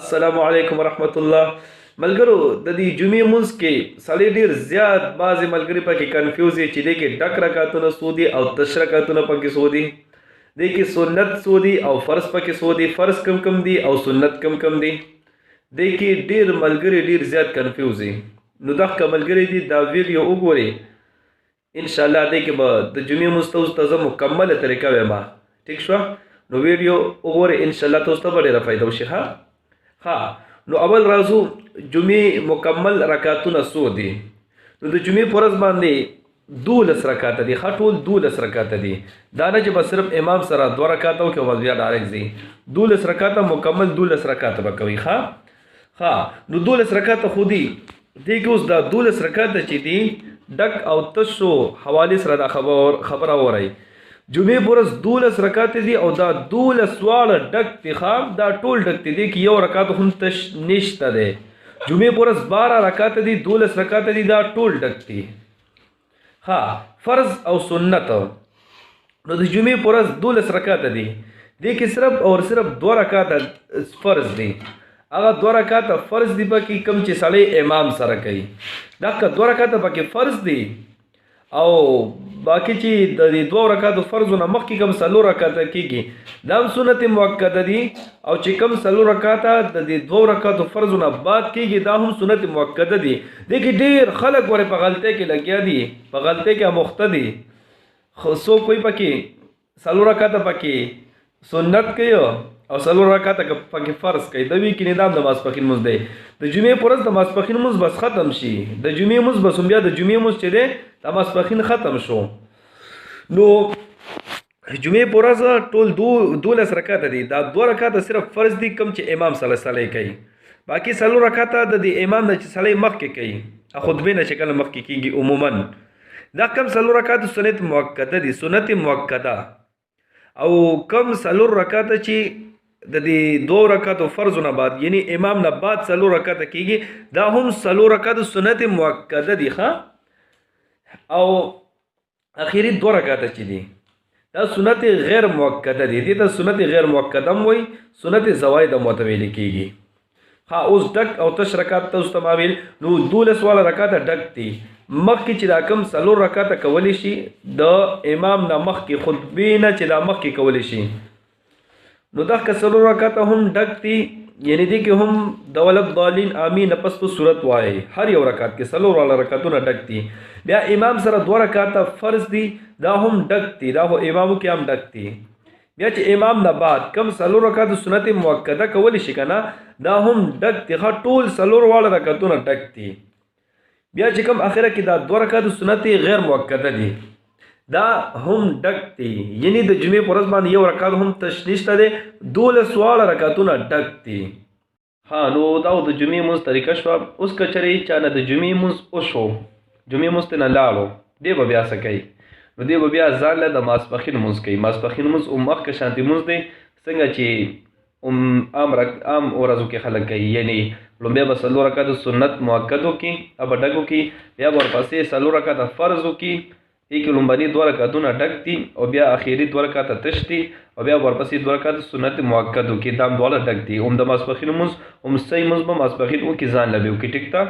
السلام علیکم ورحمت الله. ملګرو، د دې جمعې مونځ کې سړی ډیر زیات بعضې ملګري پکې کنفیوز وي چې دې کې ډک رکعتونه څو دي او تش رکعتونه پکې څو دي، دې کې سنت څو دي او فرض پکې څو دي، فرض کم کم دي او سنت کم کم دي. دې کې ډیر ملګري ډیر زیات کنفیوز دي. نو دغه ملګري دي دا ویډیو وګوري، ان شاء الله دې کې به د جمعې مونځ تاسو ته زه مکمله طریقه وایم. ټیک شوه؟ نو ویډیو وګورئ، ان شاء الله تاسو ته به ډېره فایده وشي. ها ها، نو اول راځو جمعې مکمل رکعتونه څو دي. نو د جمعې پر ورځ باندې 12 رکعته دي. ښه، ټول 12 رکعته دي. دا نه چې بس صرف امام سره 2 رکعته وکړي او بس بیا ډایرکټ ځي. 12 رکعته، مکمل 12 رکعته به کوي. ښه ښه، نو 12 رکعته خو دي. دې کې اوس دا 12 رکعته چې دي، ډک او تشو حوالې سره دا خبره اورئ. جمعې پر ورځ 12 رکعات دي او دا 12 واړه ډک دي. ښه، دا ټول ډک دي، دې کې یو رکعت هم تش نشته دی. جمعې پر ورځ 12 رکعات دي، 12 رکعات دي، دا ټول ډک دي. ها، فرض او سنت. نو د جمعې پر ورځ 12 رکعات دي، دې کې صرف او صرف 2 رکعات فرض دي. هغه 2 رکعات فرض دي پکې کم چې سړی امام سره کوي، دا که 2 رکعات پکې فرض دي او باقي چې د دې 2 رکعاتو فرضونه مخکې کوم 4 رکعاته کېږي، دا هم سنت مؤکده دي، او چې کوم 4 رکعاته د دې 2 رکعاتو فرضونه بعد کېږي، دا هم سنت مؤکده دي. دې کې ډېر خلک ورې په غلطۍ کې لګیا دي، په غلطۍ کې اموخته دي. خو څوک وایي پکې 4 رکعاته پکې سنت کوي او 4 رکعاته پکې فرض کوي. د وی کې نظام د ماسپښین لمونځ دی. د جمعې پر ورځ د ماسپښین لمونځ بس ختم شي، د جمعې لمونځ بس هم بیا د جمعې لمونځ چې دی د ماسپښین ختم شو. نو جمعې پر ورځ ټول 12 رکعاته دي. دا 2 رکعاته صرف فرض دي کوم چې امام سره سړی کوي، باقي 4 رکعاته د دې امام نه چې سړی مخکې کوي، خطبې نه چې کله مخکې کېږي عموماً، دا کم 4 رکعاته سنت مؤکده دي، سنت مؤکده. او کم 4 رکعاته چې د دې 2 رکعاتو فرضونه بعد، یعنی امام نه بعد 4 رکعاته کېږي، دا هم 4 رکعاته سنت مؤکده دي. ښه، او اخیری 2 رکعاته چې دي دا سنت غیر مؤکده دي، دې ته سنت غیر مؤکده هم وایي، سنت زواید هم ورته ویل کېږي. ښه، اوس ډک او تش رکعات تاسو ته ما ویل. نو 12 والا رکعاته ډک دي. مخکې چې دا کم 4 رکعاته کولی شي د امام نه مخکې، خطبې نه چې دا مخکې کولی شي، نو دا که 4 رکعاته هم ډک دي، یعنی دې کې هم د ولد ضالین آمین نه پس په صورت وایي، هر یو رکعت کې 4 والا رکعتونه ډک دي. بیا امام سره 2 رکعاته فرض دي، دا هم ډک دي، دا خو امامو کې هم ډک دي. بیا چې امام نه بعد کم 4 رکعات سنت مؤکده کولی شي که نه، دا هم ډک دي. ښه، ټول 4 واړه رکعتونه ډک دي. بیا چې کوم اخره کې دا 2 رکعات سنت غیر مؤکده دي، دا هم ډک دي، یعنی د جمعې پر ورځ باندې یو رکعت هم تش نشته دی، 12 واړه رکعتونه ډک دي. ها، نو دا د جمعې لمونځ طریقه شوه. اوس که چېرې چا نه د جمعې لمونځ وشو، جمعې لمونځ ته نه لاړو، دی به بیا څه کوي؟ نو دی به بیا ځان له د ماسپښین لمونځ کوي. ماسپښین لمونځ هم مخکې شانتي لمونځ دی، څنګه چې هم عام ورځو کې خلک کوي، یعنی لومړی به 4 رکعاته سنت مؤکد وکړي، به ډک وکړي، بیا به ورپسې 4 رکعاته فرض وکړي، دې کې لومړني 2 رکعتونه ډک دي او بیا اخیری 2 رکعاته تش دي، او بیا ورپسې 2 رکعاته سنت مؤکد وکړي، دا هم دواړه ډک دي. هم د ماسپښین لمونځ هم صحیح لمونځ به ماسپښین وکړي، ځان له به وکړي. ټیک ده؟